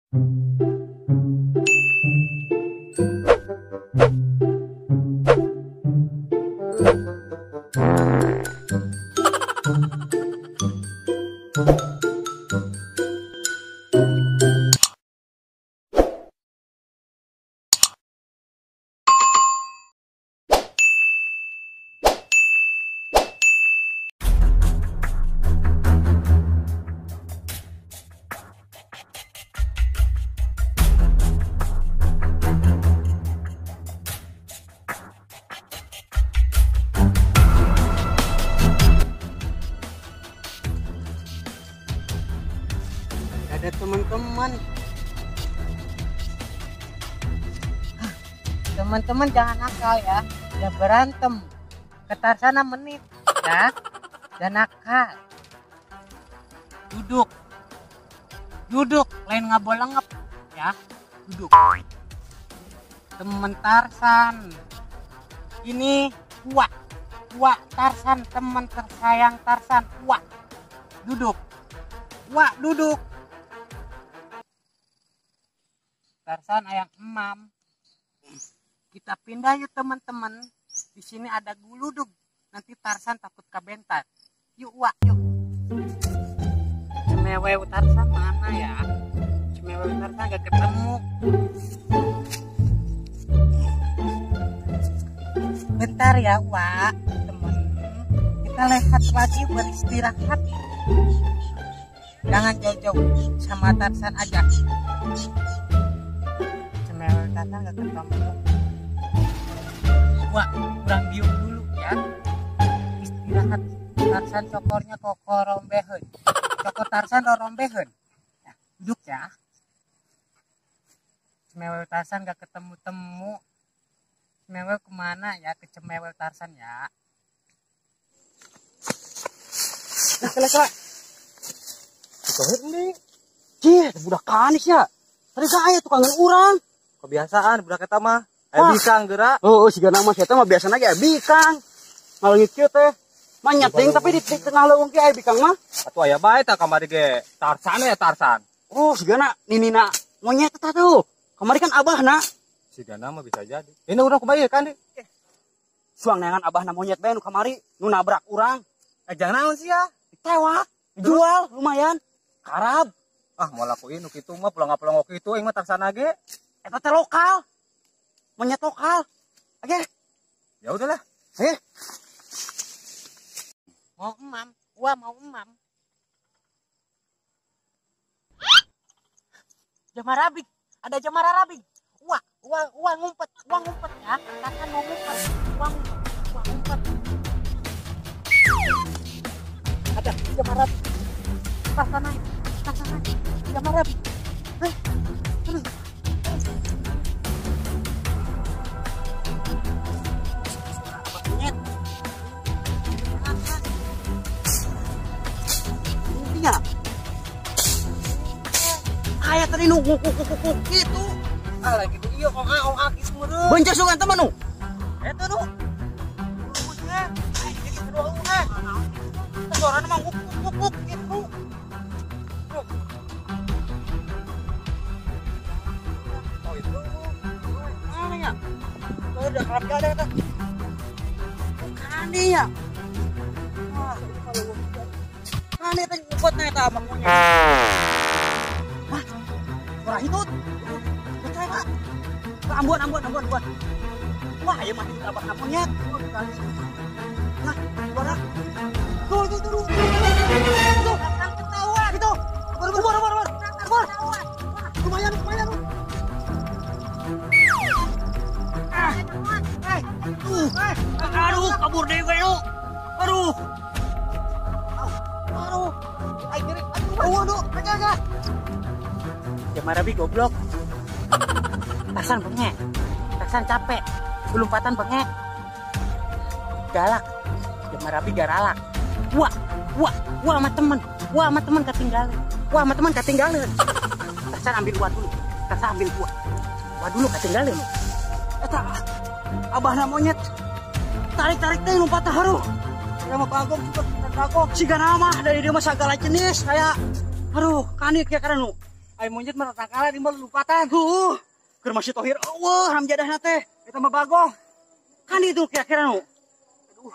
Ada teman-teman. Teman-teman jangan nakal ya, jangan berantem. Ke Tarzana menit ya, jangan nakal. Duduk, duduk, lain ngabolengep ya, duduk. Temen Tarzan, ini Wak, Wak Tarzan, teman tersayang Tarzan, Wak, duduk, Wak duduk. Tarzan ayang emam. Kita pindah yuk teman-teman. Di sini ada guludug. Nanti Tarzan takut kebentar. Yuk Wak, yuk. Cemewew Tarzan mana ya? Cemewew Tarzan gak ketemu. Bentar ya Wak, temen. Kita lihat lagi beristirahat. Jangan jauh-jauh sama Tarzan aja. Cemewew Tarzan gak ketemu. Wah, kurang diem dulu ya. Istirahat. Tarzan cokornya kokorombeheun. Cokor Tarzan rorombeheun. Ya, duduk ya. Cemewew Tarzan gak ketemu-temu. Cemewew kemana ya? Ke Cemewew Tarzan ya. Nah, kela-kela. Nih. Cih, budak kanis ya. Tadi kan aya tukangan urang. Kebiasaan budak eta mah. Aya bikang geura. Oh, siga nama si eta mah biasana ge aya bikang. Ngaleungit kieu teh. Mah nyeting tapi di tengah leuweung ge aya bikang mah. Atuh aya bae tah kamari ge. Tarzan ya Tarzan. Oh, sigana ninina monyet eta tuh. Kamari kan abahna. Sigana mah bisa jadi. Ini urang kumaha ieu kan? Suang neangan abahna monyet bae nu kamari nu nabrak urang. Jangan naon sia. Ditewak, dijual lumayan. Karab. Ah, mau lakuin nu kitu mah pulang-pulang kitu aing mah Tarzan ge. Eta teh lokal. Monyet lokal. Oke. Ya udahlah. Mau emam, wah mau emam. Jamarabik, ada Jamarabik. Wah, wah, wah ngumpet ya. Tarzan mau ngumpet, wah ngumpet, wah ngumpet. Ada Jamarabik. Tarzan naik, Tarzan naik. Jamarabik. Aduh. Kayak tadi nunggu gitu. Ah lagi gitu iya ong a kitu meureun. Beunceuk sugan teh mah nu. Eta nu. Ai jadi kedua unge. Suarana mah nguk gitu. Oh itu. Mana ya? Oh, udah kerap ada eta. Kani ya. Wah, kani teh ngumpetna eta abang monyet. Hah? Suara hitut. Percaya Pak. Ambuan. Wah, ya mati abah monyet. Nah, suara. Tuh. Tuh, ketahuan. Itu. Bor. Lumayan. Aduh, kabur deh gue lu. Aduh. Aduh. Ayo, aduh, aduh. Jamarabi goblok. Tarzan bengek. Tarzan capek. Lompatan bengek. Galak. Jamarabi garalak. Wah, wah, wah sama temen. Wah sama temen ketinggalan. Wah sama temen ketinggalan. Tarzan ambil wah dulu. Tarzan ambil wah. Wah dulu ketinggalan. Eta abahna monyet. Tarik-tarik teh lompat haruh. Sama bagong juga bagong. Siga nama dari dia mah segala jenis kayak aduh kanik ya karena nu. Ai monyet mah takalan ieu mah lulumpatan. Heuh. Keur masih Tohir eueuh haram jadahna teh. Eta mah bagong. Kan itu kira-kira nu. Aduh.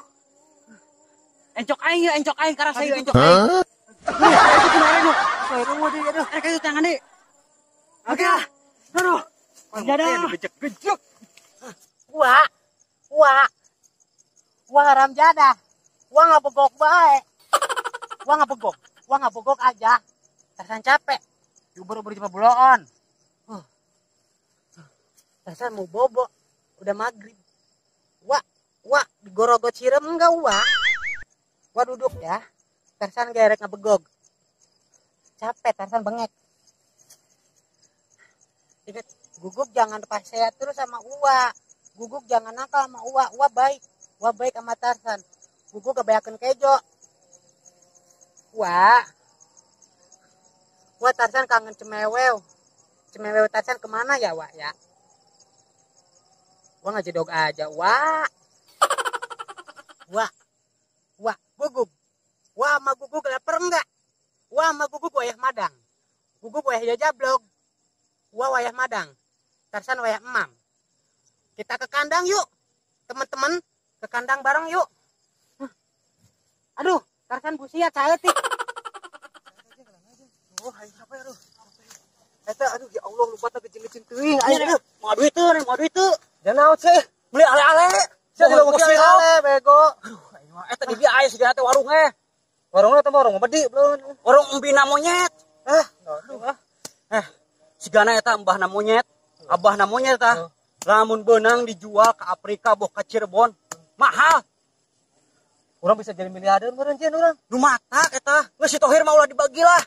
Encok aing ya, encok aing karasa ieu encok aing. Itu kemarin nu. Tohir eueuh deui aduh. Rek itu tangan deui. Oke lah. Aduh. Jadah. Gejek-gejek. Wah. Wah. Wah haram jadah. Wah ngabegok bae. Wah ngabegok. Wah ngabegok aja. Tarzan capek. Diuber-uber cuma buloon. Tarzan mau bobo. Udah maghrib. Wah, wah, digorogot sirem enggak wah. Wah duduk ya. Tarzan gerek ngabegog. Capek Tarzan bengek. Ingat, Guguk jangan pasea terus sama Uwa. Guguk jangan nakal sama Uwa. Uwa baik. Uwa baik sama Tarzan. Guguk kebanyakan kejo. Uwa. Wah Tarzan kangen cemewew. Cemewew Tarzan kemana ya Wak ya? Wah ngejedog aja Wak. Wah. Wah Guguk. Wah sama Guguk lapar enggak? Wah sama Guguk wayah madang. Guguk wayah jajablog. Wah wayah madang. Tarzan wayah emam. Kita ke kandang yuk. Teman-teman ke kandang bareng yuk. Aduh, Tarzan busia caetik. Oh, aing capek aduh. Eta aduh ya Allah lupa teh gecing-gecing teuing aing aduh. Mau duit teu, mau duit teu. Janaon sih? Beli ale-ale. Sia di leuweung ale bego. Aduh, aing mah eta di dieu aya sigana teh warung eh. Warungna teh warung bedi belum. Warung embina monyet. Eh, aduh ah. Eh, sigana eta mbahna monyet, abahna monyet tah. Lamun beunang dijual ke Afrika boh ka Cirebon. Mahal. Urang bisa jadi miliarder meureun jeung urang. Nu matak eta. Geus si Tohir mah ulah dibagi lah.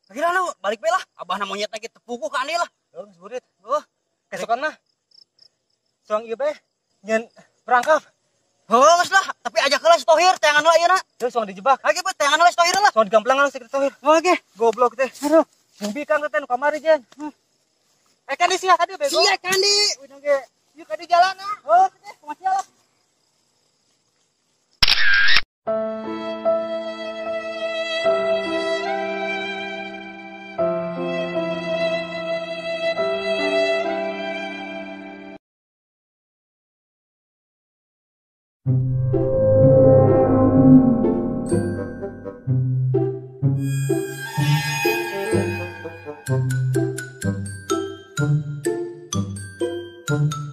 Kira lu balik be lah, abahna monyet lagi tepuku ka andi lah. Heuh, geus burit. Heuh, kesokan mah. Suang ieu be nyeun perangkap. Heuh, geus lah, tapi ajak heula si Tohir, teangan heula ieuna. Heuh, suang dijebak. Oke, be teangan heula si Tohir lah. Suang digamplangan si Tohir. Oke, goblok teh. Aduh, jeung bikang teh nu kamari jeung. Eh kan di sia ka dieu bego. Sia kan di. Udah ge. Yuk ka di jalan ah. Heuh, teh kumaha sia lah. Thank